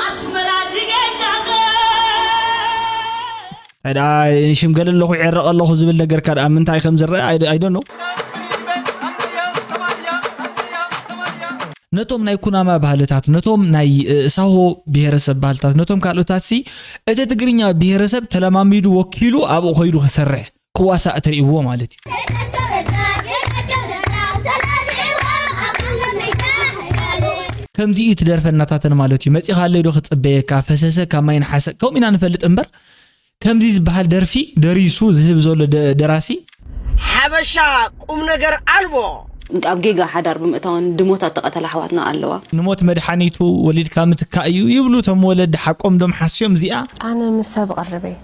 ኣስመራ ዝገዛኸ ሽምገል ኣለኹ፣ ይዕረቕ ኣለኹ ዝብል ነገርካ ደኣ ምንታይ ከም ዝረአ? I don't know። ነቶም ናይ ኩናማ ባህልታት፣ ነቶም ናይ ሳሆ ብሄረሰብ ባህልታት፣ ነቶም ካልኦታት ሲ እቲ ትግርኛ ብሄረሰብ ተለማሚዱ ወኪሉ ኣብኡ ከይዱ ክሰርሕ ክዋሳእ ትርእይዎ ማለት እዩ። ከምዚ እዩ ትደርፈናታተን ማለት እዩ። መጺኻለይ ዶ ክጽበየካ፣ ፈሰሰ ካብ ማይ ነሓሰ፣ ከምኡ ኢና ንፈልጥ እምበር ከምዚ ዝበሃል ደርፊ ደሪሱ ዝህብ ዘሎ ደራሲ ሓበሻ ቁም ነገር ኣልቦ። ኣብ ጌጋ ሓዳር ብምእታወን ድሞታት ተቐተላ ኣሕዋትና ኣለዋ። ንሞት መድሓኒቱ ወሊድካ ምትካእ እዩ ይብሉ እቶም ወለዲ። ሓቆም ዶም ሓስዮም እዚኣ። ኣነ ምስ ሰብ ቀርበይ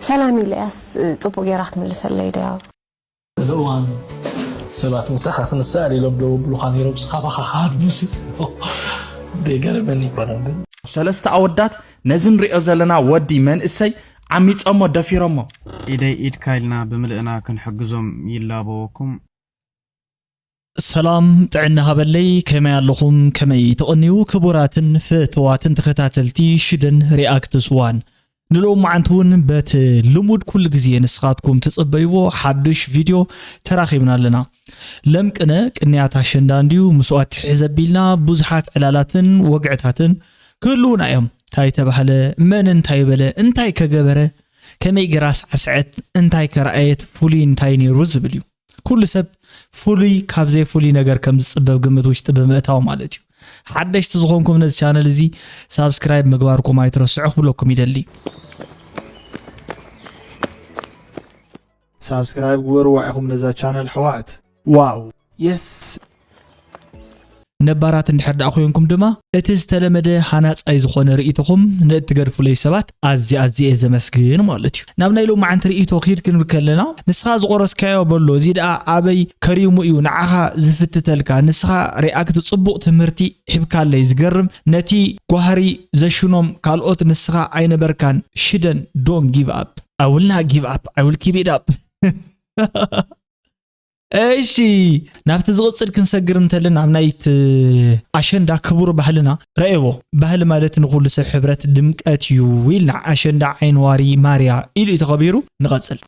ሰላም ኢለያስ ጥቡቅ ጌራ ክትምልሰለይ ደያ። ገለ እዋን ሰባት ምሳኻ ክንሰኣል ኢሎም ደው ብሉኻ ነይሮም፣ ንስኻ ባኻ ክሃድሙ ሲ ደይገረመኒ ኣይኮነን ግን። ሰለስተ ኣወዳት ነዚ ንሪኦ ዘለና ወዲ መንእሰይ ዓሚጾሞ ደፊሮሞ። ኢደይ ኢድካ ኢልና ብምልእና ክንሕግዞም ይላበወኩም። ሰላም ጥዕና ሃበለይ፣ ከመይ ኣለኹም? ከመይ ተቐንዩ? ክቡራትን ፍትዋትን ተኸታተልቲ ሽደን ሪኣክትስ ዋን፣ ንሎሚ መዓንቲ እውን በቲ ልሙድ ኩሉ ግዜ ንስኻትኩም ትጽበይዎ ሓዱሽ ቪድዮ ተራኺብና ኣለና። ለምቅነ ቅንያት ኣሸንዳ እንድዩ ምስኡ ኣትሕዝ ኣቢልና ብዙሓት ዕላላትን ወግዕታትን ክህልዉና እዮም። እንታይ ተባህለ፣ መን እንታይ በለ፣ እንታይ ከገበረ፣ ከመይ ገራ ሳዕስዐት፣ እንታይ ከረኣየት፣ ፍሉይ እንታይ ነይሩ ዝብል እዩ። ኩሉ ሰብ ፍሉይ ካብ ዘይፍሉይ ነገር ከም ዝፅበብ ግምት ውሽጢ ብምእታው ማለት እዩ። ሓደሽቲ ዝኾንኩም ነዚ ቻነል እዚ ሳብስክራይብ ምግባርኩም ኣይትረስዑ ክብለኩም ይደሊ። ሳብስክራይብ ግበርዋ ኢኹም ነዛ ቻነል ኣሕዋት። ዋው የስ። ነባራት እንድሕር ደኣ ኮይንኩም ድማ እቲ ዝተለመደ ሃናጻይ ዝኾነ ርእይቶኹም ንእትገድፉለይ ሰባት ኣዝየ ኣዝየ እየ ዘመስግን ማለት እዩ። ናብ ናይ ሎማዓንቲ ርእይቶ ክይድ ክንብል ከለና ንስኻ ዝቆረስካዮ በሎ እዚ ደኣ ኣበይ ከሪሙ እዩ ንዓኻ ዝፍትተልካ ንስኻ ሪኣክት ጽቡቕ ትምህርቲ ሒብካለይ ዝገርም ነቲ ጓህሪ ዘሽኖም ካልኦት ንስኻ ኣይነበርካን ሽደን don't give up I will not give up I will keep it up እሺ ናብቲ ዝቕጽል ክንሰግር እንተልን ኣብ ናይቲ ኣሸንዳ ክቡር ባህልና ረእዎ ባህሊ ማለት ንኹሉ ሰብ ሕብረት ድምቀት እዩ ኢልና ኣሸንዳ ዓይንዋሪ ማርያ ኢሉ እዩ ተኸቢሩ ንቐጽል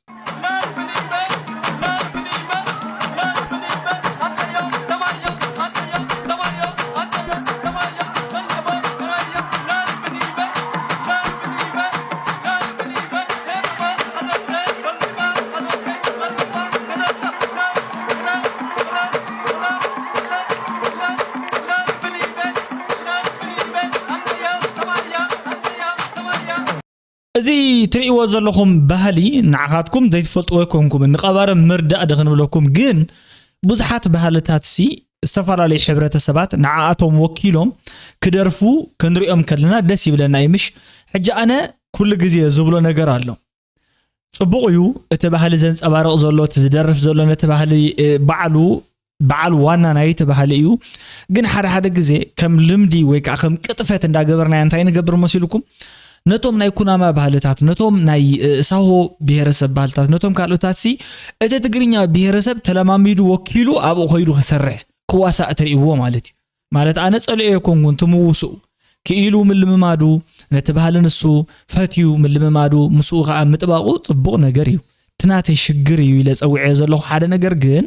እዚ ትርእይዎ ዘለኹም ባህሊ ንዓኻትኩም ዘይትፈልጥዎ ኣይኮንኩምን ንቐባርም ምርዳእ ዶ ክንብለኩም ግን ብዙሓት ባህልታት ሲ ዝተፈላለዩ ሕብረተሰባት ንዓኣቶም ወኪሎም ክደርፉ ክንሪኦም ከለና ደስ ይብለና እዩ ምሽ ሕጂ ኣነ ኩሉ ግዜ ዝብሎ ነገር ኣሎ ጽቡቕ እዩ እቲ ባህሊ ዘንጸባርቕ ዘሎ እቲ ዝደርፍ ዘሎ ነቲ ባህሊ ባዕሉ በዓል ዋና ናይቲ ባህሊ እዩ። ግን ሓደ ሓደ ግዜ ከም ልምዲ ወይ ከዓ ከም ቅጥፈት እንዳገበርናዮ እንታይ ንገብር መሲልኩም? ነቶም ናይ ኩናማ ባህልታት፣ ነቶም ናይ ሳሆ ብሄረሰብ ባህልታት፣ ነቶም ካልኦታት ሲ እቲ ትግርኛ ብሄረሰብ ተለማሚዱ ወኪሉ ኣብኡ ከይዱ ክሰርሕ ክዋሳእ ትርእይዎ ማለት እዩ። ማለት ኣነ ጸሊኦ የኮንኩን ትምውስኡ ክኢሉ ምልምማዱ ነቲ ባህሊ ንሱ ፈትዩ ምልምማዱ ምስኡ ከዓ ምጥባቑ ጽቡቕ ነገር እዩ። እቲ ናተይ ሽግር እዩ ኢለ ጸዊዐዮ ዘለኹ ሓደ ነገር ግን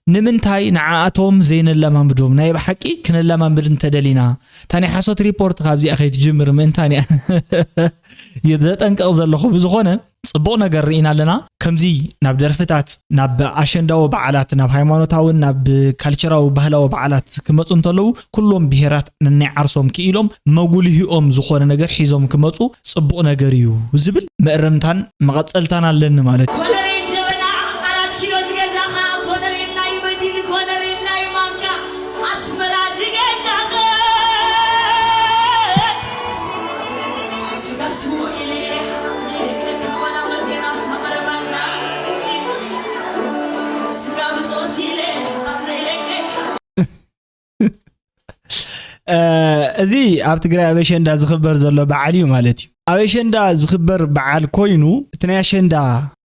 ንምንታይ ንዓኣቶም ዘይነለማምዶም ናይ ብሓቂ ክነለማምድ እንተደሊና እታ ናይ ሓሶት ሪፖርት ካብዚኣ ከይትጅምር ምእንታን እያ ዘጠንቀቕ ዘለኹ ብዝኾነ ጽቡቕ ነገር ርኢና ኣለና ከምዚ ናብ ደርፍታት ናብ ኣሸንዳዊ በዓላት ናብ ሃይማኖታውን ናብ ካልቸራዊ ባህላዊ በዓላት ክመፁ እንተለዉ ኩሎም ብሄራት ነናይ ዓርሶም ክኢሎም መጉልሂኦም ዝኾነ ነገር ሒዞም ክመፁ ጽቡቕ ነገር እዩ ዝብል መእረምታን መቐጸልታን ኣለኒ ማለት እዩ። ኮነሬል ጀበና ኣራት ኪሎ ዝገዛኻ ኮነሬል ናይ መዲን ኮነሬል ናይ ማንካ ኣስመራ ዝገዛኻ ስጋ ስሙዕ ኢለ ሓራም ዘይለቀካ ዋላ መፅኤ ናብታ መረባና ስጋ ብፆት ኢለ ሓራም ዘይለቀካ እዚ ኣብ ትግራይ ኣብ ኣሸንዳ ዝኽበር ዘሎ በዓል እዩ ማለት እዩ። ኣብ ኣሸንዳ ዝኽበር በዓል ኮይኑ እቲ ናይ ኣሸንዳ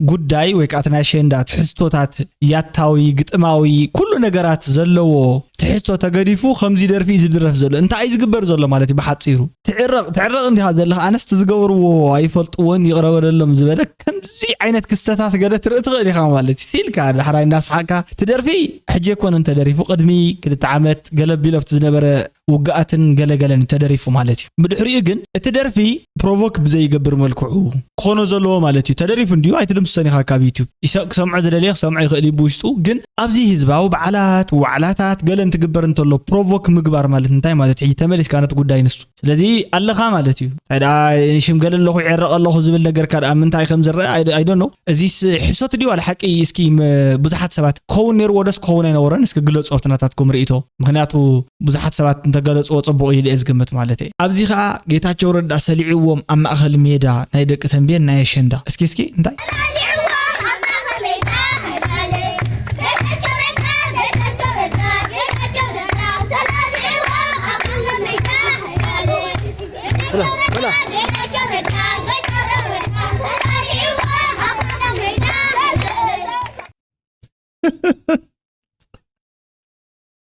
ጉዳይ ወይ ከዓ እቲ ናይ ኣሸንዳ ትሕዝቶታት ያታዊ፣ ግጥማዊ፣ ኩሉ ነገራት ዘለዎ ትሕዝቶ ተገዲፉ ከምዚ ደርፊ እዩ ዝድረፍ ዘሎ። እንታይ እዩ ዝግበር ዘሎ ማለት እዩ ብሓጺሩ? ትዕረቕ፣ ትዕረቕ እንዲኻ ዘለኻ፣ ኣነስቲ ዝገብርዎ ኣይፈልጥዎን ይቕረ በለሎም ዝበለ ከምዚ ዓይነት ክስተታት ገለ ትርኢ ትኽእል ኢኻ ማለት እዩ። ሲልካ ዳሕራይ እንዳስሓቅካ እቲ ደርፊ ሕጂ ኣይኮነን ተደሪፉ፣ ቅድሚ ክልተ ዓመት ገለ ቢሎ ኣብቲ ዝነበረ ውግኣትን ገለገለን ተደሪፉ ማለት እዩ። ብድሕሪኡ ግን እቲ ደርፊ ፕሮቮክ ብዘይገብር መልክዑ ክኾኖ ዘለዎ ማለት እዩ። ተደሪፉ እንዲዩ ኣይትድምስሶን ኢኻ ካብ ዩቲዩብ። ይሰ-፣ ክሰምዖ ዝደለየ ክሰምዖ ይኽእል እዩ ብውሽጡ፣ ግን ኣብዚ ህዝባዊ በዓላት፣ ዋዕላታት፣ ገለ እንትግበር እንተሎ ፕሮቮክ ምግባር ማለት እንታይ ማለት? ሕጂ ተመሊስካ ነቲ ጉዳይ ንሱ። ስለዚ ኣለኻ ማለት እዩ። እንታይ ደኣ ሽምገለ ኣለኹ፣ ይዕረቕ ኣለኹ ዝብል ነገርካ ደኣ ምንታይ ከም ዝረአ ኣይ-፣ I don't know። እዚስ ሕሶት ድዩ ዋላ ሓቂ? እስኪ መ-፣ ብዙሓት ሰባት ክኸውን ነይርዎ ዶስ ክኸውን ኣይነበሮን? እስኪ ግለጹ ኣብቲ ናታትኩም ርእይቶ። ምኽንያቱ ብዙሓት ሰባት እንተገለጽዎ ጽቡቕ እዩ ኢለ እየ ዝግምት ማለት እየ። ኣብዚ ኸኣ ጌታቸው ረዳ ሰሊዕዎም ኣብ ማእከል ሜዳ ናይ ደቂ ተንቤን ናይ ኣሸንዳ። እስኪ፣ እስኪ እንታይ?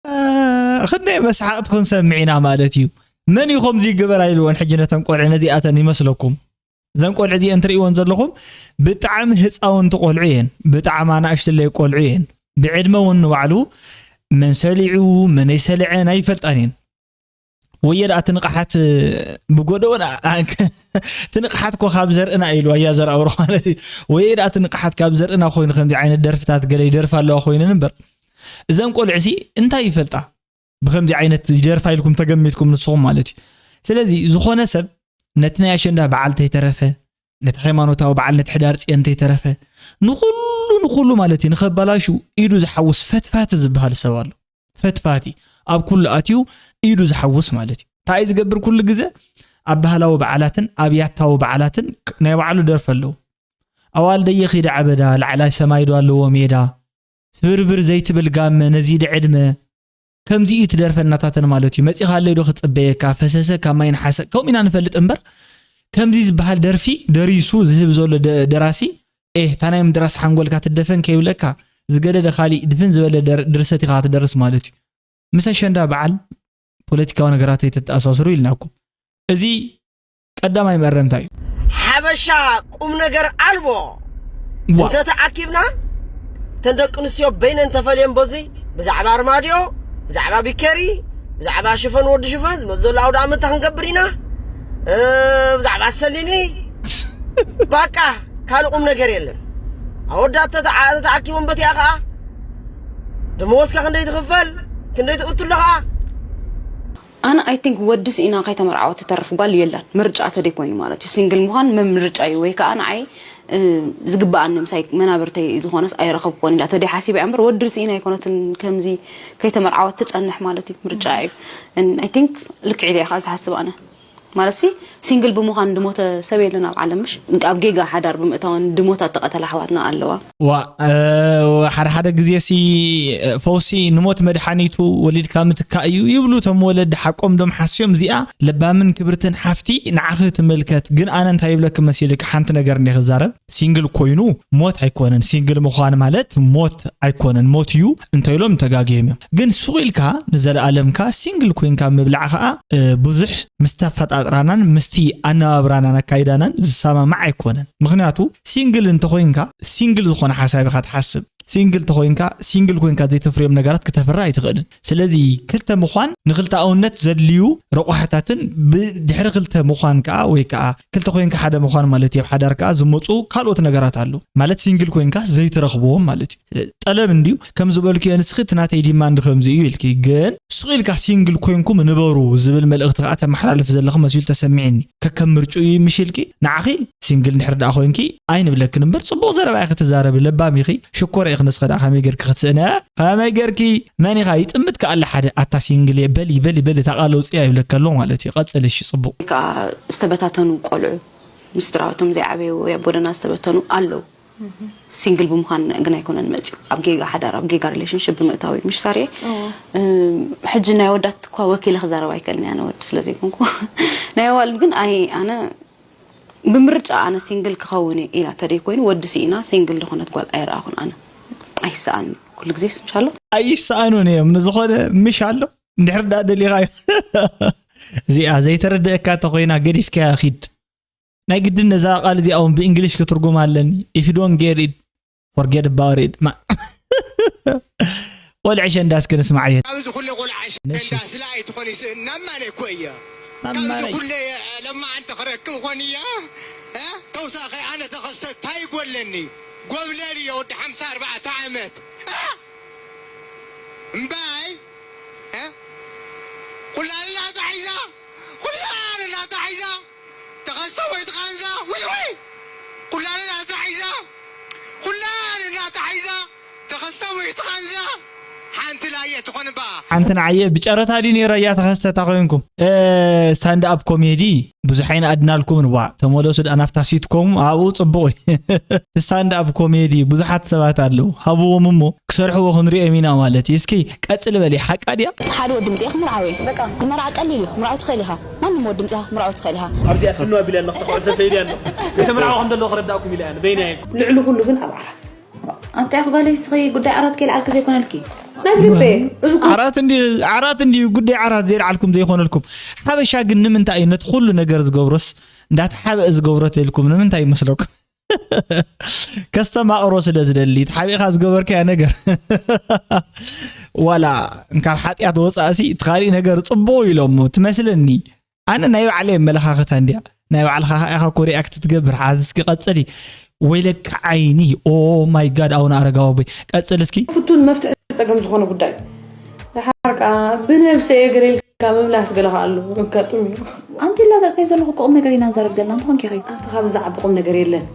እ፣ ክንደይ መስሓቕቲ ክንሰምዕ ኢና ማለት እዩ። መን እዩ ከምዚ ይግበር ኣይልዎን። ሕጂ ነተን ቆልዑ ነዚኣተን ይመስለኩም? እዘን ቆልዑ እዚአን ትርእይወን ዘለኹም ብጣዕሚ ህፃውንቲ ቆልዑ እየን። ብጣዕሚ ኣናእሽትለይ ቆልዑ እየን። ብዕድመ እውን ንባዕሉ መን ሰሊዑ፣ መን ኣይሰልዐን ኣይፈልጣን እየን። ወየ ደኣ እቲ ንቕሓት ብጎደቦን ኣ-፣ ኣ-፣ እቲ ንቕሓት እኮ ካብ ዘርእና ኢሉ ኣያ ዘርኣብሮ ማለት እዩ። ወየ ደኣ እቲ ንቕሓት ካብ ዘርእና ኮይኑ ከምዚ ዓይነት ደርፍታት ገለ ይደርፍ ኣለዋ ኮይነን እምበር እዘን ቆልዑሲ እንታይ ይፈልጣ? ብከምዚ ዓይነት ይደርፋ ኢልኩም ተገሚትኩም ንስኹም ማለት እዩ። ስለዚ ዝኾነ ሰብ ነቲ ናይ ኣሸንዳ በዓል እንተይተረፈ፣ ነቲ ሃይማኖታዊ በዓል፣ ነቲ ሕዳር ጽዮን እንተይተረፈ፣ ንኹሉ፣ ንኹሉ ማለት እዩ፣ ንኸበላሹ ኢዱ ዝሓውስ ፈትፋቲ ዝበሃል ሰብ ኣሎ። ፈትፋቲ፣ ኣብ ኩሉ ኣትዩ ኢዱ ዝሓውስ ማለት እዩ። እንታይ እዩ ዝገብር ኩሉ ግዜ? ኣብ ባህላዊ በዓላትን ኣብ ያታዊ በዓላትን ክ-፣ ናይ ባዕሉ ደርፊ ኣለዎ። ኣዋልደየ ኺዳ ዓበዳ፣ ላዕላይ ሰማይ ዶ ኣለዎ ሜዳ፣ ስብርብር ዘይትብል ጋመ፣ ነዚ ድዕድመ፣ ከምዚ እዩ እቲ ደርፈ እናታተን ማለት እዩ። መጺኻለይ ዶ ክጽበየካ፣ ፈሰሰ ካብ ማይ ነሓሰ፣ ከምኡ ኢና ንፈልጥ እምበር፣ ከምዚ ዝበሃል ደርፊ ደሪሱ ዝህብ ዘሎ ደ-፣ ደራሲ፣ ኤህ፣ እታ ናይ ምድራስ ሓንጎልካ ትደፈን ከይብለካ፣ ዝገደደ ካሊእ ድፍን ዝበለ ደር-፣ ድርሰት ኢኻ ትደርስ ማለት እዩ። ምስ ኣሸንዳ በዓል ፖለቲካዊ ነገራት ኣይተተኣሳስሩ ኢልናኩም። እዚ ቀዳማይ መእረምታ እዩ። ሓበሻ ቁም ነገር ኣልቦ ዋ። እንተ ተኣኪብና፣ እተን ደቂ ኣንስትዮ በይነን ተፈልየን በዙይ፣ ብዛዕባ ኣርማድዮ፣ ብዛዕባ ቢኬሪ፣ ብዛዕባ ሽፈን ወዲ ሽፈን፣ ዝመጽእ ዘሎ ኣውደ ኣመት እንታይ ክንገብር ኢና? እ፣ ብዛዕባ ሰሊኒ፣ ባቃ፣ ካልእ ቁም ነገር የለን። ኣወዳት ተተዓ-፣ ተተኣኪቦም በቲኣ ኸኣ፣ ደመወዝካ ክንደይ ትኽፈል? ክንደይ ትእቱ ኣለኻ? ኣነ ኣይ ቲንክ ወዲ ስኢና ከይተመርዓወት ትተርፍ ጓል የላን። ምርጫ ተደይ ኮይኑ ማለት እዩ። ሲንግል ምዃን መ-፣ ምርጫ እዩ። ወይ ከዓ ንዓይ፣ እ፣ ዝግበኣኒ ምሳይ መናብርተይ ዝኾነስ ኣይረኸብኩዎን ኢላ ተደይ ሓሲባ እያ እምበር ወዲ ስኢና ኣይኮነትን ከምዚ ከይተመርዓወት ትጸንሕ ማለት እዩ። ምርጫ እዩ። ኣይ ቲንክ ልክዕ ኢለ እየ ከዓ ዝሓስብ ኣነ። ማለት ሲ ሲንግል ብምዃን ድሞተ ሰብ የለን ኣብ ዓለም ምሽ? ኣብ ጌጋ ሓዳር ብምእታወን ድሞታ እተቐተላ ኣሕዋትና ኣለዋ። ዋ፣ እ፣ ሓደ ሓደ ግዜ ሲ፣ እ፣ ፈውሲ ንሞት መድሓኒቱ ወሊድካ ምትካእ እዩ ይብሉ እቶም ወለዲ። ሓቆም ዶም ሓስዮም። እዚኣ ለባምን ክብርትን ሓፍቲ ንዓኺ ትምልከት። ግን ኣነ እንታይ ይብለኪ መሲልኪ? ሓንቲ ነገር እንደ ክዛረብ፣ ሲንግል ኮይኑ ሞት ኣይኮነን። ሲንግል ምዃን ማለት ሞት ኣይኮነን። ሞት እዩ እንተኢሎም ተጋግዮም እዮም። ግን ሱቕ ኢልካ ንዘለኣለምካ ሲንግል ኮይንካ ምብላዕ ኸኣ፣ እ፣ ብዙሕ ምስቲ ኣፈጣጥራናን ምስቲ ኣነባብራናን ኣካይዳናን ዝሰማማዕ ኣይኮነን። ምኽንያቱ ሲንግል እንተኾይንካ ሲንግል ዝኾነ ሓሳብ ኢኻ ትሓስብ። ሲንግል ተኾይንካ፣ ሲንግል ኮይንካ ዘይተፍርዮም ነገራት ክተፍሪ ኣይትኽእልን። ስለዚ ክልተ ምዃን ንክልተኣውነት ዘድልዩ ረቋሕታትን ብድሕሪ ክልተ ምዃን ከኣ ወይ ከኣ ክልተ ኮይንካ ሓደ ምዃን ማለት እዩ። ኣብ ሓዳር ከኣ ዝመጹ ካልኦት ነገራት ኣለዉ። ማለት ሲንግል ኮይንካ ዘይትረኽብዎም ማለት እዩ። ጠለብ እንድዩ ከም ዝበልክዮ ንስኺ እቲ ናተይ ዲማንድ ከምዚ እዩ ኢልኪ፣ ግን ስቕ ኢልካ ሲንግል ኮይንኩም ንበሩ ዝብል መልእኽቲ ከኣ ተመሓላልፍ ዘለኺ መሲሉ ተሰሚዕኒ። ከከም ምርጭኡ እዩ ምሽ ኢልኪ። ንዓኺ ሲንግል እንድሕር ደኣ ኮይንኪ ኣይንብለክን እምበር ጽቡቕ ዘረባ ኢኺ ትዛረቢ፣ ለባም ኢኺ። ሽኮር ኢኺ ንስኺ ደኣ ከመይ ጌርኪ ክትስእነ? ከመይ ጌርኪ? መን ኢኻ? ይጥምት ከኣ ኣለ ሓደ ኣታ ሲንግል እየ በሊ በሊ በሊ እታ ቃል ኣውጽእያ ይብለካ ኣሎ ማለት እዩ። ቀጽሊ እሺ ጽቡቕ። ከኣ ዝተበታተኑ ቆልዑ ምስ ስድራቤቶም ዘይዓበዩ ወይ ኣብ ጎደና ዝተበተኑ ኣለዉ። ሲንግል ብምዃን ግን ኣይኮነን መፂኡ። ኣብ ጌጋ ሓዳር፣ ኣብ ጌጋ ሪሌሽንሽፕ ብምእታው እዩ። ምሽ ሳርየ? እዎ። እም፣ ሕጂ ናይ ኣወዳት እኳ ወኪለ ክዛረብ ኣይክእልን እየ፣ ኣነ ወዲ ስለ ዘይኮንኩ። ናይ ኣዋልድ ግን ኣይ-፣ ኣነ ብምርጫ ኣነ ሲንግል ክኸውን እየ ኢላ ተደይ ኮይኑ ወዲ ስኢና ሲንግል ዝኾነት ጓል ኣይረኣኹን ኣነ። ኣይሰኣን ኩሉ ግዜ እንሻሎ። ኣይሰኣኑን እዮም። ንዝኾነ ምሽ ኣሎ እንድሕር ዳ ደሊኻዮ እዚኣ ዘይተረደአካ ተኮይና ገዲፍካያ ኪድ። ናይ ግድን ነዛ ቃል እዚኣ እውን ብእንግሊሽ ክትርጉም ኣለኒ። If you don't get it, forget about it። ቆልዐ ሸንዳ እስኪ ንስማዕ እየ። ኣብዚ ኩለ ቆልዓ ሸንዳ ስለ ኣይትኾን ይስእን ናብ ማለ እኮ እየ። ካብዚ ኩለ ለማዓንቲ ክረክብ ኾን እያ። ተውሳኸ ኣነ ተኸስተ ታይ ይጎለኒ? ጎብለል እየ ወዲ ሓምሳ ኣርባዕተ ዓመት። እምባይ ኩላ ንናታ ሒዛ ኩላ ንናታ ሒዛ ተኸስተ ወይ ትቃንዛ ውይ ውይ ኩላ ንናታ ሒዛ ኩላ ንናታ ሒዛ ተኸስተ ወይ ትቃንዛ ሓንቲ ላየ ትኾንባ ሓንቲ ንዓየ ብጨረታ ድዩ ነይሩ እያ ተኸሰታ ኮይንኩም ስታንድ ኣፕ ኮሜዲ ብዙሕ ኣይንኣድናልኩምን ዋ ተመለሱ ደኣ ናብታ ሲትኮም ኣብኡ ፅቡቕ እዩ ስታንድ ኣፕ ኮሜዲ ብዙሓት ሰባት ኣለዉ ሃብዎም እሞ ክሰርሕዎ ክንሪኦም ኢና ማለት እዩ እስኪ ቀፅል በሊ ሓቃ ድያ ሓደ ወዲ ምፅኤ ክምርዓወ እየ ንመርዓ ቀሊል እዩ ክትምርዓው ትኽእል ኢኻ ማንም ወዲ ምፅኻ ክትምርዓው ትኽእል ኢኻ ኣብዚኣ ፍንዋ ቢለ ኣለኹ ተቆዕሰ ሰይድ ኣለኹ የተምርዓው ከም ዘለዎ ክረዳእኩም ኢለ እየ በይና እየ ልዕሊ ኩሉ ግን ኣብ ዓራት ኣንታይ ኣኽጋለይ እስኺ ጉዳይ ዓራት ከይልዓልኪ ዘይኮነልኪ ናይ ብልበ እዚ ኩሉ ዓራት እንዲ ዓራት እንዲ ጉዳይ ዓራት ዘይልዓልኩም ዘይኮነልኩም ሓበሻ ግን ንምንታይ እዩ ነቲ ኩሉ ነገር ዝገብሮስ እንዳተሓበአ ዝገብሮ ተልኩም ንምንታይ ይመስለኩም ከስተማቕሮ ስለ ዝደሊ ተሓቢእካ ዝገበርካያ ነገር ዋላ ካብ ሓጢኣት ወፃእሲ እቲ ካሊእ ነገር ፅቡቕ ኢሎሞ ትመስለኒ ኣነ ናይ ባዕለይ ኣመለኻኽታ እንድያ ናይ ባዕልኻ ኢኻ እኮ ሪኣክት ትገብር ሓዝ እስኪ ቀፅሊ ወይለካ ዓይኒ ኦ ማይ ጋድ ኣቡነ ኣረጋዊ ኣቦይ ቀፅል እስኪ ፍቱን መፍትሒ ፀገም ዝኾነ ጉዳይ እዩ ደሓር ከዓ ብነብሰ እየ ገለ ኢልካ ምምላስ ገለ ከዓ ኣሎ ኣጋጥም እዩ ኣንቲ ላጋፅታይ ዘለኹ እኮ ቁም ነገር ኢና ንዛረብ ዘለና እንትኾን ኪኺ ኣንቲ ካብ ዝዓቢ ቁም ነገር የለን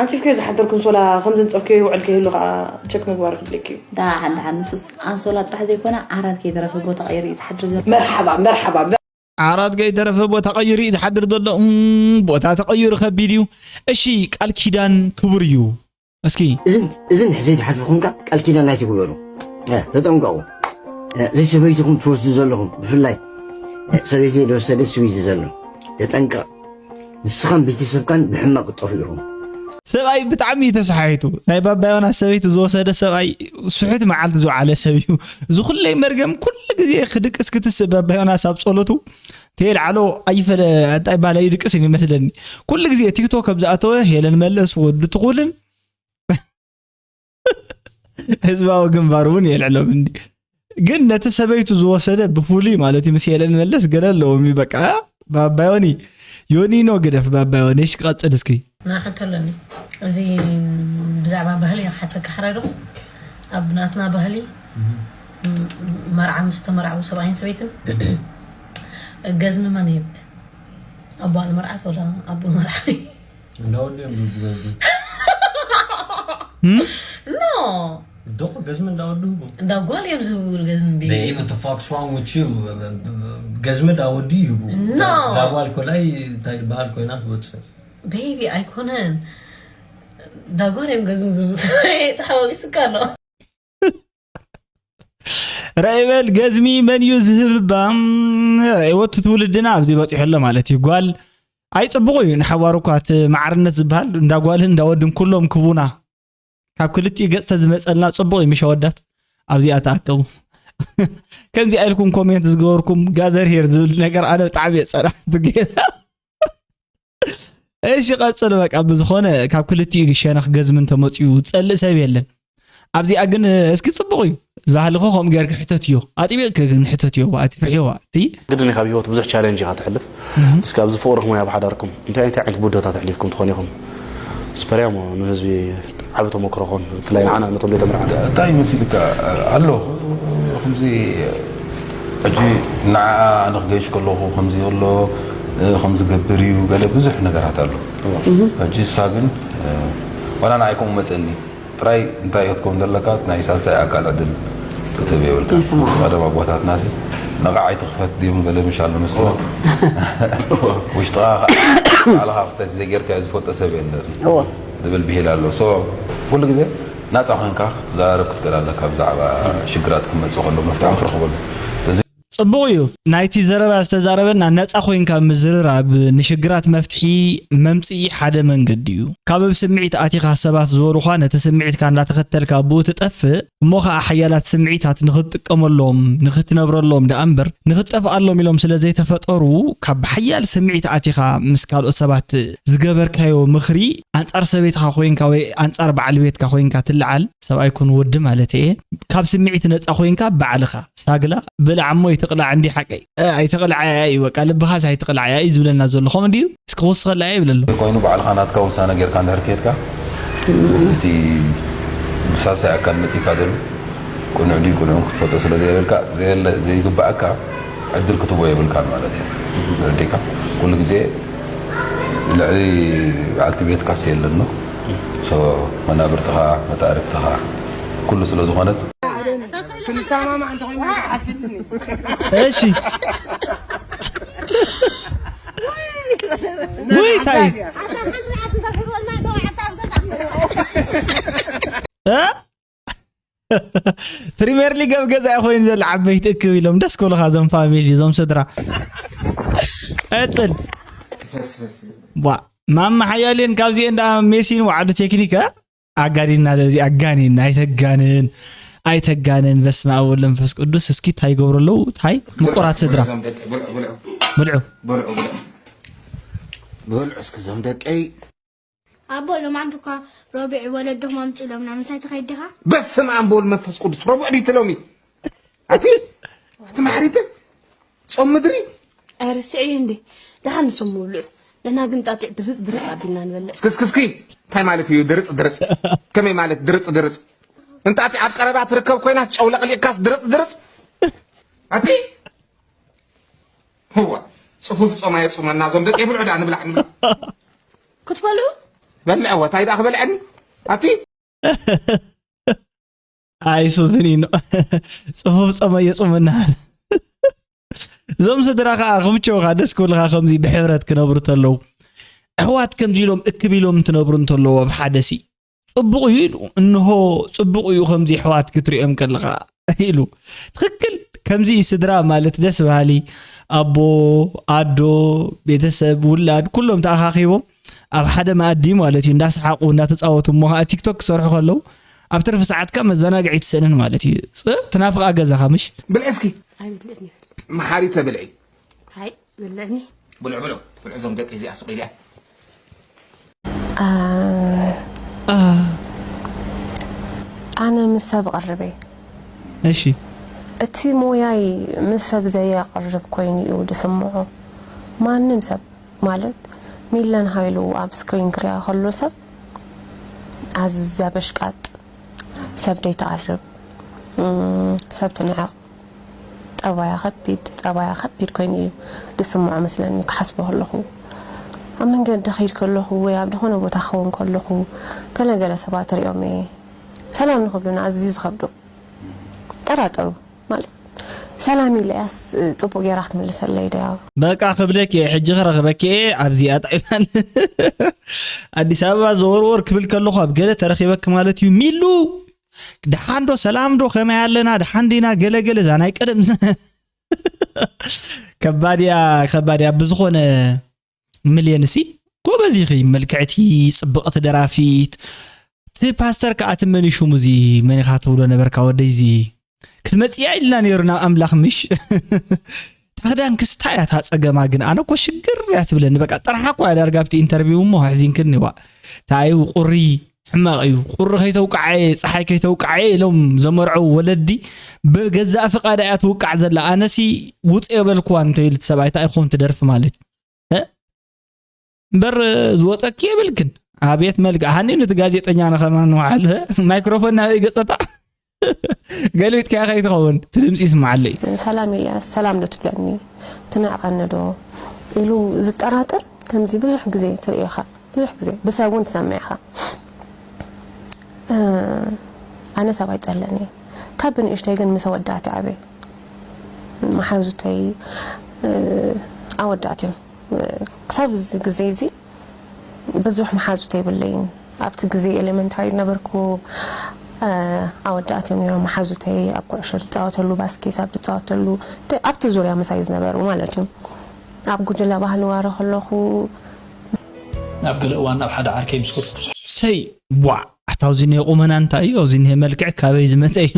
ኣንፂፍከዮ ዝሓደርኩ ኣንሶላ ከም ዘንፀፍከዮ ይውዕል ከይህሉ ከዓ ቸክ ምግባር ክድለኪ እዩ ደሓን ደሓን ንሱስ ኣንሶላ ጥራሕ ዘይኮነ ዓራት ከይተረፈ ቦታ ቀይሩ እዩ ዝሓድር ዘሎ መርሓባ መርሓባ ዓራት ከይተረፈ ቦታ ቀይሩ እዩ ዝሓድር ዘሎ እም፣ ቦታ ተቐይሩ ከቢድ እዩ እሺ ቃል ኪዳን ክቡር እዩ እስኪ እዝን እዝን ሕዘይ ድሓልፍኹም ቃል ኪዳን ኣይትግበሩ እ፣ ተጠንቀቑ እ፣ ዘይሰበይትኹም ትወስዱ ዘለኹም ብፍላይ እ፣ ሰበይተይ ዝወሰደ ስዊዚ ዘሎ ተጠንቀቕ ንስኻን ቤተሰብካን ብሕማቕ ክትጠፍኡ ኢኹም ሰብኣይ ብጣዕሚ እዩ ተሰሓሒቱ ናይ ባባዮና ሰበይቲ ዝወሰደ ሰብኣይ ስሑት መዓልቲ ዝወዓለ ሰብ እዩ ዝኹለይ መርገም ኩሉ ግዜ ክድቅስ ክትስእ ባባዮና ሳብ ጸሎቱ ተየልዓሎ ኣይፈለ እንታይ ባለ ይድቅስ እዩ ይመስለኒ ኩሉ ግዜ ቲክቶክ ኣብ ዝኣተወ ሄለን መለስ ወዱ ትኹልን ህዝባዊ ግንባር እውን የልዕሎም እንዲ ግን ነቲ ሰበይቱ ዝወሰደ ብፍሉይ ማለት እዩ ምስ ሄለን መለስ ገለ ኣለዎም እዩ በቃ ባባዮኒ ዮኒኖ ግደፍ ባባዮኒ እሺ ቀፅል እስኪ ንሓተለኒ እዚ ብዛዕባ ባህሊ ክሓተካ ሕራይ ዶ ኣብ ናትና ባህሊ መርዓ ምስ ተመርዓዉ ሰብኣይን ሰበይትን ገዝሚ መን ይህብ ኣቦ ንመርዓት ወላ ኣቦ ንመርዓዊ እንዳወዱ እዮም ዝህቡ ገዝሚ ኖ ዶኮ ገዝሚ እንዳወዱ ህቡ እንዳ ጓል እዮም ዝህቡ ገዝሚ ቤ Babe, what the fuck's wrong with you? ገዝሚ እንዳወዱ ይህቡ No. ዳጓል ኮላይ እንታይ ዝበሃል ኮይና ትወፅእ ቤቢ ኣይኮነን ዳጓል እዮም ገዝሚ ዝህቡ ተሓዋዊስካ ኣሎ ረእበል ገዝሚ መን እዩ ዝህብባ ወቱ ትውልድና ኣብዚ በፂሑ ኣሎ ማለት እዩ ጓል ኣይ ፅቡቕ እዩ ንሓዋሩ እኳ እቲ ማዕርነት ዝበሃል እንዳ ጓልን እንዳ ወድን ኩሎም ክቡና ካብ ክልቲኡ ገፅ ተዝመፀልና ፅቡቕ እዩ ምሽ ኣወዳት ኣብዚኣ ተኣከቡ ከምዚ ኣኢልኩም ኮሜንት ዝገበርኩም ጋዘር ሄር ዝብል ነገር ኣነ ብጣዕሚ እየ ፀላእቲ ጌታ እሺ ቀፅል በቃ ብዝኾነ ካብ ክልቲኡ ሸነኽ ገዝሚ እንተመፅኡ ዝፀልእ ሰብ የለን ኣብዚኣ ግን እስኪ ፅቡቕ እዩ ባህልኹ ከምኡ ጌርክ ሕተትዮ ኣጥቢቕክ ግን ሕተትዮ ኣትፍርሕዋ እቲ ግድን ካብ ህይወት ብዙሕ ቻሌንጅ ኢኻ ትሕልፍ እስኪ ኣብዚ ፍቕርኹም ወይ ኣብ ሓዳርኩም እንታይ እንታይ ዓይነት ቡዶታት ኣሕሊፍኩም ትኾን ኢኹም ስፐርያሞ ንህዝቢ ዓቢ ተመክሮ ኾን ብፍላይ ንዓና ነቶም ዘይተመርዓና እንታይ ይመስልካ ኣሎ ከምዚ ሕጂ ንዓኣ ኣነ ክገይሽ ከለኹ ከምዚ ኣሎ ከምዚ ገብር እዩ ገለ ብዙሕ ነገራት ኣሎ ሕጂ እሳ ግን ዋላ ንዓይ ከምኡ መፀኒ ጥራይ እንታይ ክትከውን ዘለካ ናይ ሳልሳይ ኣካል ዕድል ክትህብ የብልካ ቀደም ኣቦታትና ነቓዓይ ትኽፈት ድዮም ገለ ምሽ ኣሎ መስሎ ውሽጥኻ ባዕልኻ ክሰቲ ዘይጌርካዮ ዝፈልጦ ሰብ የለን ዝብል ብሂል ኣሎ ኩሉ ግዜ ናፃ ኮይንካ ክትዘራረብ ክትክእል ኣለካ ብዛዕባ ሽግራት ክመፅእ ከሎ መፍትሒ ክትረኽበሉ እዚ ጽቡቕ እዩ። ናይቲ ዘረባ ዝተዛረበና ነጻ ኮይንካ ምዝርራብ ንሽግራት መፍትሒ መምጽኢ ሓደ መንገዲ እዩ። ካብ ኣብ ስምዒት ኣቲኻ ሰባት ዝበሉኻ ነቲ ስምዒትካ እንዳተኸተልካ ብኡ ትጠፍእ፣ እሞ ኸኣ ሓያላት ስምዒታት ንኽትጥቀመሎም፣ ንኽትነብረሎም ደኣ እምበር ንኽትጠፍኣሎም ኢሎም ስለ ዘይተፈጠሩ፣ ካብ ሓያል ስምዒት ኣቲኻ ምስ ካልኦት ሰባት ዝገበርካዮ ምኽሪ ኣንጻር ሰበይትኻ ኮይንካ ወይ ኣንጻር በዓል ቤትካ ኮይንካ ትለዓል፣ ሰብኣይ ኩን ወዲ ማለት እየ፣ ካብ ስምዒት ነጻ ኮይንካ ባዕልኻ ሳግላ ብላዕ እሞ ኣይትቕላዕ እንዲ ሓቀይ። እ፣ ኣይትቕላዕ እያ እዩ በቃ፣ ልብኻስ ኣይትቕላዕ እያ እዩ ዝብለና ዘሎ። ከምኡ እንድዩ? እስኪ ክውስኸላ እያ ይብል ኣሎ። ኮይኑ ባዕልኻ ናትካ ውሳነ ጌርካ እንድሕር ከድካ፣ እቲ ብሳልሳይ ኣካል መጺእካ ዘሎ ቅኑዕ ድዩ ቅኑዕን ክትፈልጦ ስለ ዘየብልካ፣ ዘየለ-፣ ዘይግባኣካ ዕድል ክትቦ የብልካን ማለት እዩ። ተረዲእካ? ኩሉ ግዜ ልዕሊ በዓልቲ ቤትካስ የለን ነው። ሶ መናብርትኻ፣ መታርፍትኻ ኩሉ ስለ ዝኾነት ክንሰማማዕ እንተኾይና ሓሲብኒ። እሺ። ውይ፣ ታይ። እ? ፕሪምየር ሊግ ኣብ ገዛ ኮይኑ ዘሎ ዓበይቲ እክብ ኢሎም ደስ ክብሉኻ እዞም ፋሚሊ፣ እዞም ስድራ። ቀጽል። ዋ፣ ማማ ሓያሌን ካብዚኤን ደኣ ሜሲን ዋዕሉ ቴክኒክ፣ እ? ኣጋኒንና፣ ለዚ ኣጋኒንና፣ ኣይተጋንን፣ ኣይተጋንን። በስመ ኣብ ወወልድ ወመንፈስ ቅዱስ። እስኪ እንታይ ይገብሩ ኣለዉ? እንታይ? ምቁራት ስድራ። እዞም ደቂ ብልዑ፣ ብልዑ። ብልዑ። ብልዑ፣ ብልዑ። ብልዑ እስኪ እዞም ደቀይ። ኣቦ፣ ሎማዓንቲ እኳ ረቡዕ ወለዶም ኣምፅኡ ኢሎምና፣ ምሳይ ትኸይድ ዲኻ? በስመ ኣብ ወወልድ ወመንፈስ ቅዱስ። ረቡዕ ድዩ እቲ ሎሚ? ኣቲ፣ ኣቲ ማሕሪት፣ ጾም ምድሪ? ኣይርስዕ እየ እንዴ? ደሓን ንሶም ምብልዑ። ንሕና ግን ጣጢዕ ድርፅ ድርፅ ኣቢልና ንበልዕ። እስኪ፣ እስኪ፣ እስኪ፣ እንታይ ማለት እዩ ድርፅ ድርፅ? ከመይ ማለት ድርፅ ድርፅ? እንጣጢዕ ኣብ ቀረባ ትርከብ ኮይና ጨው ለቕሊቕካስ ድርፅ ድርፅ? ኣቲ? ህዋ፣ ጽፉፍ ጾም ኣየጹመና፣ እዞም ደቂ ብልዑ ደኣ ንብላዕ፣ ንብላዕ። ክትበልዑ? በልዕዎ፣ እንታይ ደኣ ክበልዐኒ? ኣቲ? ኣይ ሱስኒኖ። ጽፉፍ ጾም ኣየጹመና። እዞም ስድራ ኸኣ ክምችውኻ፣ ደስ ክብልኻ፣ ከምዚ ብሕብረት ክነብሩ ተለዉ። ኣሕዋት ከምዚ ኢሎም እክብ ኢሎም እንትነብሩ እንተለዉ ኣብ ሓደ ሲ ጽቡቕ እዩ ኢሉ። እንሆ ጽቡቕ እዩ ከምዚ ኣሕዋት ክትሪኦም ከለኻ ኢሉ። ትኽክል። ከምዚ ስድራ ማለት ደስ በሃሊ። ኣቦ፣ ኣዶ፣ ቤተሰብ፣ ውላድ፣ ኩሎም ተኣኻኺቦም ኣብ ሓደ መኣዲ ማለት እዩ፣ እንዳሰሓቑ፣ እንዳተጻወቱ፣ እሞ ኸኣ ቲክቶክ ክሰርሑ ከለዉ፣ ኣብ ትርፊ ሰዓትካ መዘናግዒ ትስእንን ማለት እዩ። ጽ-፣ ትናፍቓ ገዛኻ፣ ምሽ? ብልዒ እስኪ። ኣይብልዕን እየ። መሓሪተ ብልዒ። ኣይ፣ ብልዕኒ። ብልዑ፣ ብልዑ፣ ብልዑ፣ እዞም ደቂ እዚኣ ሱቕ ኢልያ። አ፣ አ። ኣነ ምስ ሰብ እቐርብ እየ። እሺ። እቲ ሞያይ ምስ ሰብ ዘየቕርብ ኮይኑ እዩ ዝስምዖ። ማንም ሰብ፣ ማለት ሚለን ሃይሉ ኣብ ስክሪን ክሪኣ ከሎ ሰብ ኣዝያ በሽቃጥ፣ ሰብ ደይትቐርብ፣ እም፣ ሰብ ትንዕቕ፣ ጠባያ ከቢድ፣ ጠባያ ከቢድ ኮይኑ እዩ ዝስምዖ መስለኒ ክሓስቦ ከለኹ። ኣብ መንገዲ ከይድ ከለኹ ወይ ኣብ ዝኾነ ቦታ ክኸውን ከለኹ ገለ ገለ ሰባት ሪኦም እየ ሰላም ንኽብሉና ኣዝዩ ዝኸብዶም። ጠራጠሩ ማለት ሰላም ኢለያስ ጽቡቕ ጌራ ክትምልሰለይ ድያ? በቃ ክብለኪ እየ፣ ሕጂ ክረኽበኪ እየ፣ ኣብዚኣ ጣይፋን ኣዲስ ኣበባ ዘወርወር ክብል ከለኹ ኣብ ገለ ተረኺበኪ ማለት እዩ። ሚሉ፣ ደሓን ዶ፣ ሰላም ዶ፣ ከመይ ኣለና፣ ደሓን ዲና፣ ገለ ገለ፣ እዛ ናይ ቀደም ከባድ እያ፣ ከባድ እያ። ብዝኾነ፣ ሚልየንሲ ጎበዝ ኢኺ፣ ምልክዕቲ፣ ጽብቕቲ ደራፊት። እቲ ፓስተር ከኣ እቲ መን እዩ ሽሙ፣ እዚ መን ኢኻ ትብሎ ነበርካ ወደይ፣ እዚ ክትመጽእ እያ ኢልና ነይሩ ናብ ኣምላኽ፣ ምሽ? እታ ክዳንክስ እንታይ እያ እታ ጸገማ ግን? ኣነ እኮ ሽግር እያ ትብለኒ። በቃ ጥርሓ እኮ እያ ዳርጋ ኣብቲ ኢንተርቪው እሞ ኣሕዚንክኒ። ዋ፣ እንታይ እዩ ቁሪ? ሕማቕ እዩ። ቁሪ ከይተውቅዓየ፣ ጸሓይ ከይተውቅዓየ ኢሎም ዘመርዐው ወለዲ ብገዛእ ፍቓዳ እያ ትውቃዕ ዘላ። ኣነሲ ውጽእ የበልክዋን እንተ ኢሉ እቲ ሰብኣይ፣ እንታይ ክኸውን ትደርፊ ማለት እዩ? እ? እምበር ዝወጸኪ የብልክን። ኣቤት መልክዕ። ሃኒ ነቲ ጋዜጠኛ ንኸማን ንውዓል። ማይክሮፎን ናበይ ገጸታ? ገልቢጥካያ ከይትኸውን። እቲ ድምጺ ይስምዓለይ። ሰላም ኢልያስ፣ ሰላም ዶ ትብለኒ? ትንዕቐኒ ዶ? ኢሉ ዝጠራጠር ከምዚ ብዙሕ ግዜ ትርእዮ ኢኻ። ብዙሕ ግዜ ብሰብ እውን ትሰምዕ ኢኻ። እ፣ ኣነ ሰብ ኣይጸልእን እየ። ካብ ብንእሽተይ ግን ምስ ኣወዳት እየ ዓብየ። መሓዙተይ፣ እ፣ ኣወዳት እዮም። ክሳብ እዚ ግዜ እዚ ብዙሕ መሓዙት የብለይን። ኣብቲ ግዜ ኤሌመንታሪ ነበርኩ፣ ኣወዳት እዮም ነይሮም፣ መሓዙተይ ኣብ ኩዕሾ ዝፃወተሉ፣ ባስኬት ኣብ ዝፃወተሉ፣ ኣብቲ ዙርያ ምሳይ ዝነበሩ ማለት እዩ። ኣብ ጉጅለ ባህሊ ዋረ ከለኹ ኣብ ገለ እዋን ናብ ሓደ ዓርከይ ምስ ከድኩ ሰይ ዋዕ ኣታ ኣብዚ እኒሀ ቁመና እንታይ እዩ? ኣብዚ እኒሀ መልክዕ ካበይ ዝመፀ እዩ?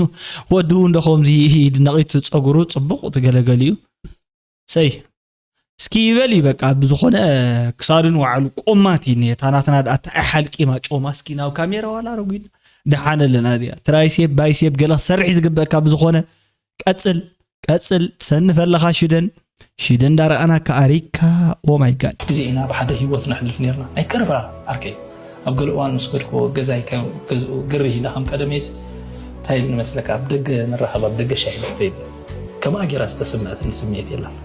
ወዲ እውን ዶ ከምዚ ይድነቕ እዩ? እቲ ፀጉሩ ፅቡቕ ትገለገል እዩ። ሰይ እስኪ ይበል እዩ በቃ። ብዝኾነ ክሳዱ ንባዕሉ ቆማት እዩ እኒሀ። እታ ናትና ደኣ እንታይ ሓልቂማ ጮማ እስኪ ናብ ካሜራ ዋላ ረጉድ ደሓነለን ኣዚኣ ትራይሴፕ ባይሴፕ ገለ ክሰርሕ እዩ ዝግበእካ። ብዝኾነ ቀፅል ቀፅል ትሰንፍ ኣለኻ ሽደን ሽደን ዳረኣናካ ኣሪካ። Oh my God ግዜ ኢና ብሓደ ህይወት ነሕልፍ ነርና። ናይ ቀረባ ዓርከይ ኣብ ገለ እዋን ምስ ከድክዎ ገዛይ ከም ገዝኡ ግርህ ኢለ ከም ቀደመይስ እንታይ ይብል መስለካ? ኣብ ደገ ንራኸብ ኣብ ደገ ሻሂ ንስተ ይብል። ከምኣ ጌራ ዝተሰምዐትኒ ስምዒት የላን።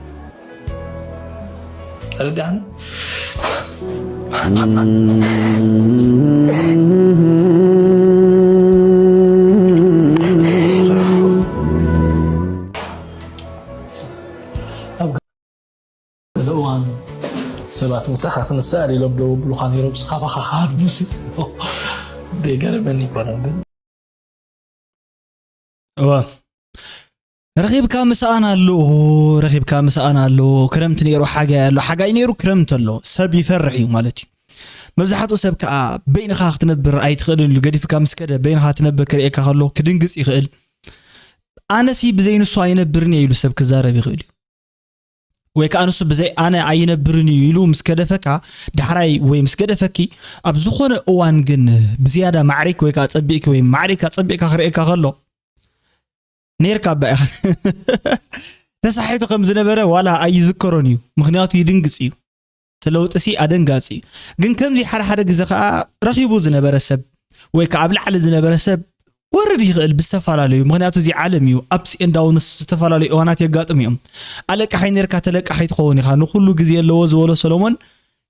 ተረዲኣኒ? ኣብ ገለ እዋን ሰባት ምሳኻ ክንስኣል ኢሎም ደው ብሉኻ ነይሮም፣ ስኻባኻ ክሃድሙሲ ደይገረመኒ ይኮነን ግን እወ ረኺብካ ምስኣን ኣሎ ረኺብካ ምስኣን ኣሎ። ክረምቲ ነይሩ ሓጋይ ኣሎ፣ ሓጋይ ነይሩ ክረምቲ ኣሎ። ሰብ ይፈርሕ እዩ ማለት እዩ። መብዛሕትኡ ሰብ ከዓ በይንኻ ክትነብር ኣይትኽእልን እዩ። ገዲፍካ ምስ ከደ በይንኻ ትነብር ክርእየካ ከሎ ክድንግፅ ይኽእል። ኣነሲ ብዘይ ንሱ ኣይነብርን እየ ኢሉ ሰብ ክዛረብ ይኽእል እዩ። ወይ ከዓ ንሱ ብዘይ ኣነ ኣይነብርን እዩ ኢሉ ምስ ገደፈካ ዳሕራይ ወይ ምስ ገደፈኪ ኣብ ዝኾነ እዋን ግን ብዝያዳ ማዕሪክ ወይ ከዓ ፀቢቕኪ ወይ ማዕሪካ ፀቢቕካ ክርእየካ ከሎ ነይርካ ኣባ ኢኻ ተሳሒቱ ከም ዝነበረ ዋላ ኣይዝከሮን እዩ። ምክንያቱ ይድንግፅ እዩ። እቲ ለውጢ ሲ ኣደንጋፂ እዩ። ግን ከምዚ ሓደ ሓደ ግዜ ከዓ ረኺቡ ዝነበረ ሰብ ወይ ከዓ ኣብ ላዕሊ ዝነበረ ሰብ ወርድ ይኽእል ብዝተፈላለዩ ምክንያቱ እዚ ዓለም እዩ። Ups and downs ዝተፈላለዩ እዋናት የጋጥሙ እዮም። ኣለቃሓይ ነርካ ተለቃሓይ ትኸውን ኢኻ። ንኩሉ ግዜ ኣለዎ ዝበሎ ሰሎሞን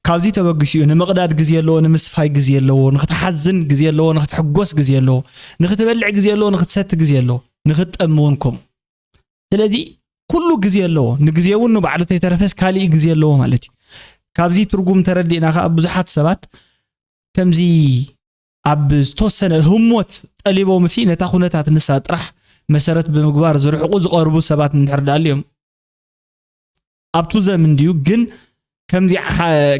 ካብዚ ተበጊሱ እዩ። ንምቕዳድ ግዜ ኣለዎ፣ ንምስፋይ ግዜ ኣለዎ፣ ንክትሓዝን ግዜ ኣለዎ፣ ንክትሕጎስ ግዜ ኣለዎ፣ ንክትበልዕ ግዜ ኣለዎ፣ ንክትሰቲ ግዜ ኣለዎ፣ ንክትጠሚ እውን ከምኡ። ስለዚ ኩሉ ግዜ ኣለዎ። ንግዜ እውን ንባዕሉ ተይተረፈስ ካሊእ ግዜ ኣለዎ ማለት እዩ። ካብዚ ትርጉም ተረዲእና ከዓ ብዙሓት ሰባት ከምዚ ኣብ ዝተወሰነ ህሞት ጠሊቦም ሲ ነታ ኩነታት ንሳ ጥራሕ መሰረት ብምግባር ዝርሕቁ ዝቐርቡ ሰባት እንድሕር ዳኣሉ እዮም። ኣብቱ ዘምን ድዩ ግን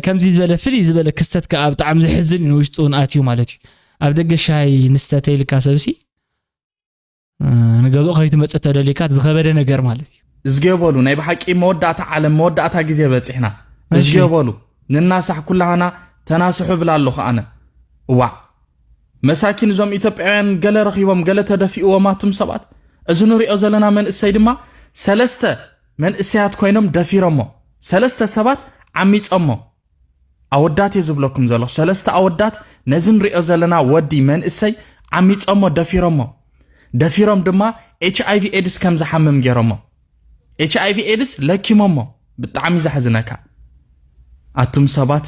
ከምዚ ዝበለ ፍልይ ዝበለ ክስተት ከዓ ብጣዕሚ ዘሕዝን እዩ ንውሽጡ እውን ኣትዩ ማለት እዩ። ኣብ ደገ ሻሂ ንስተ ተይልካ ሰብሲ ንገዝኦ ከይትመፅእ ተደሊካ ዝኸበደ ነገር ማለት እዩ። እዝጌ በሉ ናይ ብሓቂ መወዳእታ ዓለም መወዳእታ ግዜ በፂሕና። እዝጌ በሉ ንናሳሕ ኩላህና ተናስሑ እብል ኣለኹ ኣነ። እዋዕ መሳኪን እዞም ኢትዮጵያውያን ገለ ረኺቦም ገለ ተደፊእዎም ኣቱም ሰባት። እዚ ንሪኦ ዘለና መንእሰይ ድማ ሰለስተ መንእሰያት ኮይኖም ደፊሮሞ። ሰለስተ ሰባት ዓሚፆሞ። ኣወዳት እየ ዝብለኩም ዘለኹ ሰለስተ ኣወዳት ነዚ ንሪኦ ዘለና ወዲ መንእሰይ ዓሚፆሞ ደፊሮሞ። ደፊሮም ድማ ኤች ኣይቪ ኤድስ ከም ዝሓምም ገይሮሞ። ኤች ኣይቪ ኤድስ ለኪሞሞ። ብጣዕሚ ዘሕዝነካ ኣቱም ሰባት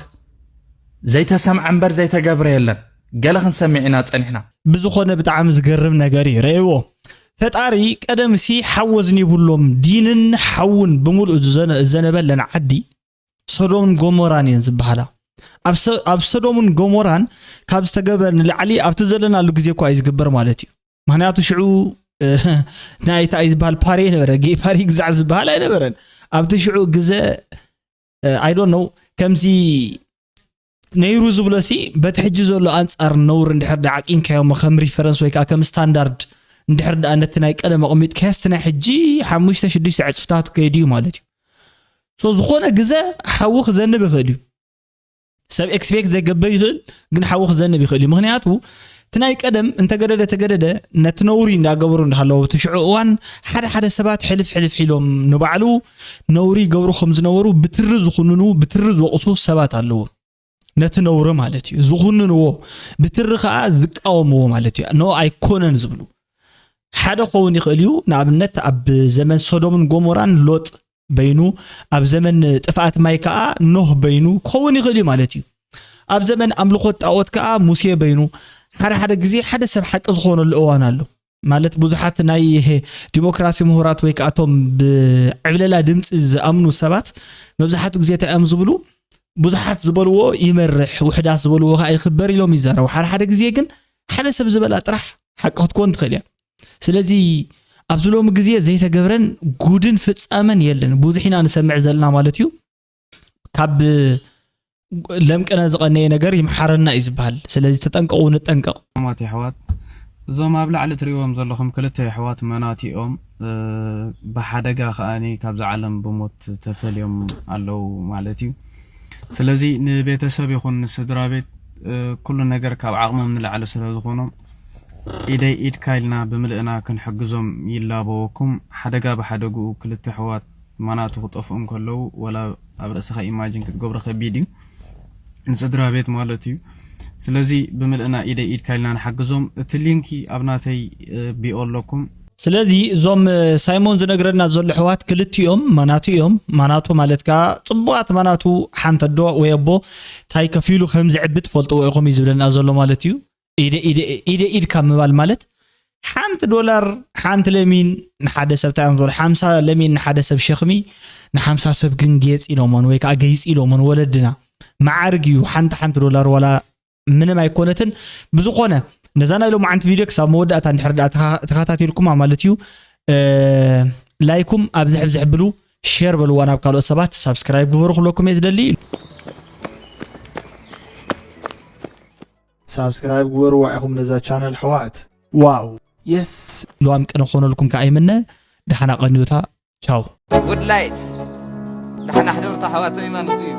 ዘይተሰምዐ እምበር ዘይተገብረ የለን። ገለ ክንሰምዕ ኢና ፀኒሕና። ብዝኾነ ብጣዕሚ ዝገርም ነገር እዩ። ረእዎ ፈጣሪ ቀደምሲ ሓዊ ኣዝኒቡሎም ዲንን ሓውን ብምሉእ ዝዘነበለን ዓዲ ሶዶምን ጎሞራን እየን ዝበሃላ። ኣብ ሶዶምን ጎሞራን ካብ ዝተገበረ ንላዕሊ ኣብቲ ዘለናሉ ግዜ እኳ እዩ ዝግበር ማለት እዩ። ምክንያቱ ሽዑ ናይ እንታይ ዝበሃል ፓሪ ኣይነበረ ጌይ ፓሪ ግዛዕ ዝበሃል ኣይነበረን። ኣብቲ ሽዑ ግዘ I don't know ከምዚ ነይሩ ዝብሎ ሲ በቲ ሕጂ ዘሎ ኣንፃር ነውር እንድሕር ዳ ዓቂንካዮሞ ከም ሪፈረንስ ወይ ከዓ ከም ስታንዳርድ እንድሕር ዳ ነቲ ናይ ቀደም ኣቕሚጥካዮስ እቲ ናይ ሕጂ ሓሙሽተ ሽዱሽተ ዕፅፍታቱ ከይዱ እዩ ማለት እዩ። So ዝኾነ ግዘ ሓዊ ክዘንብ ይኽእል እዩ። ሰብ ኤክስፔክት ዘይገብር ይኽእል ግን ሓዊ ክዘንብ ይኽእል እዩ። ምክንያቱ እቲ ናይ ቀደም እንተገደደ ተገደደ ነቲ ነውሪ እንዳገበሩ እንዳሃለዉ እቲ ሽዑ እዋን ሓደ ሓደ ሰባት ሕልፍ ሕልፍ ኢሎም ንባዕሉ ነውሪ ይገብሩ ከም ዝነበሩ ብትሪ ዝኹንኑ ብትሪ ዝወቕሱ ሰባት ኣለዉ። ነቲ ነውሪ ማለት እዩ ዝኹንንዎ ብትሪ ከዓ ዝቃወምዎ ማለት እዩ። No ኣይኮነን ዝብሉ ሓደ ክኸውን ይኽእል እዩ። ንኣብነት ኣብ ዘመን ሶዶምን ጎሞራን ሎጥ በይኑ ኣብ ዘመን ጥፍኣት ማይ ከዓ ኖህ በይኑ ክኸውን ይኽእል እዩ ማለት እዩ። ኣብ ዘመን ኣምልኾት ጣኦት ከዓ ሙሴ በይኑ ሓደ ሓደ ግዜ ሓደ ሰብ ሓቂ ዝኾነሉ እዋን ኣሎ። ማለት ብዙሓት ናይ ዲሞክራሲ ምሁራት ወይ ከዓ እቶም ብዕብለላ ድምፂ ዝኣምኑ ሰባት መብዛሕትኡ ግዜ እንታይ እዮም ዝብሉ? ብዙሓት ዝበልዎ ይመርሕ ውሕዳት ዝበልዎ ከዓ ይኽበር ኢሎም ይዛረቡ። ሓደ ሓደ ግዜ ግን ሓደ ሰብ ዝበላ ጥራሕ ሓቂ ክትኮን ትኽእል እያ። ስለዚ ኣብዚ ሎሚ ግዜ ዘይተገብረን ጉድን ፍጻመን የለን። ብዙሕ ኢና ንሰምዕ ዘለና ማለት እዩ። ካብ ለምቅነ ዝቐነየ ነገር ይምሓረና እዩ ዝበሃል። ስለዚ ተጠንቀቑ፣ ንጠንቀቕ። ማት የሕዋት፣ እዞም ኣብ ላዕሊ ትሪእዎም ዘለኹም ክልተ የሕዋት መናት እዮም። ብሓደጋ ከኣኒ ካብዛ ዓለም ብሞት ተፈልዮም ኣለዉ ማለት እዩ። ስለዚ ንቤተሰብ ይኹን ንስድራ ቤት ኩሉ ነገር ካብ ዓቕሞም ንላዕሊ ስለ ዝኾኖም ኢደይ ኢድካ ኢልና ብምልእና ክንሕግዞም ይላበወኩም። ሓደጋ ብሓደግኡ ክልተ ኣሕዋት ማናቱ ክጠፍኡ እንከለዉ ወላ ኣብ ርእስኻ ኢማጂን ክትገብሮ ከቢድ እዩ። ንስድራ ቤት ማለት እዩ። ስለዚ ብምልእና ኢደይ ኢድካ ኢልና ንሓግዞም። እቲ ሊንኪ ኣብ ናተይ ቢኦ ኣለኩም። ስለዚ እዞም ሳይሞን ዝነግረና ዘሎ ኣሕዋት ክልቲኦም ማናቱ እዮም። ማናቱ ማለት ከኣ ጽቡቓት ማናቱ ሓንቲ ኣዶ ወይ ኣቦ ታይ ከፊሉ ከም ዝዕቢ ትፈልጥዎ ኢኹም እዩ ዝብለና ዘሎ ማለት እዩ። ኢደ ኢደ ኢደ ኢድ ካብ ምባል ማለት ሓንቲ ዶላር ሓንቲ ለሚን ንሓደ ሰብ ታይ እዮም ዝበሉ ሓምሳ ለሚን ንሓደ ሰብ ሸኽሚ ንሓምሳ ሰብ ግን ጌጽ ኢሎሞን ወይ ከዓ ገይጽ ኢሎሞን ወለድና መዓርግ እዩ። ሓንቲ ሓንቲ ዶላር ዋላ ምንም ኣይኮነትን። ብዝኾነ ነዛ ናይ ሎማዓንቲ ቪድዮ ክሳብ መወዳእታ እንድሕር ደኣ ተኻ- ተኸታቲልኩማ ማለት እዩ ላይኩም ኣብዝሕ ብዝሕ ብሉ ሼር በልዋ ናብ ካልኦት ሰባት ሳብስክራይብ ግበሩ ክብለኩም እየ ዝደሊ። ሳብስክራይብ ግበርዋ ኢኹም ነዛ ቻነል ኣሕዋት። ዋው የስ። ልዋም ቅነ ክኾነልኩም ከዓ ይምነ። ደሓና ቀንዩታ። ቻው። ውድላይት ደሓና ሕደሩ ኣሕዋተይ ማለት እዩ።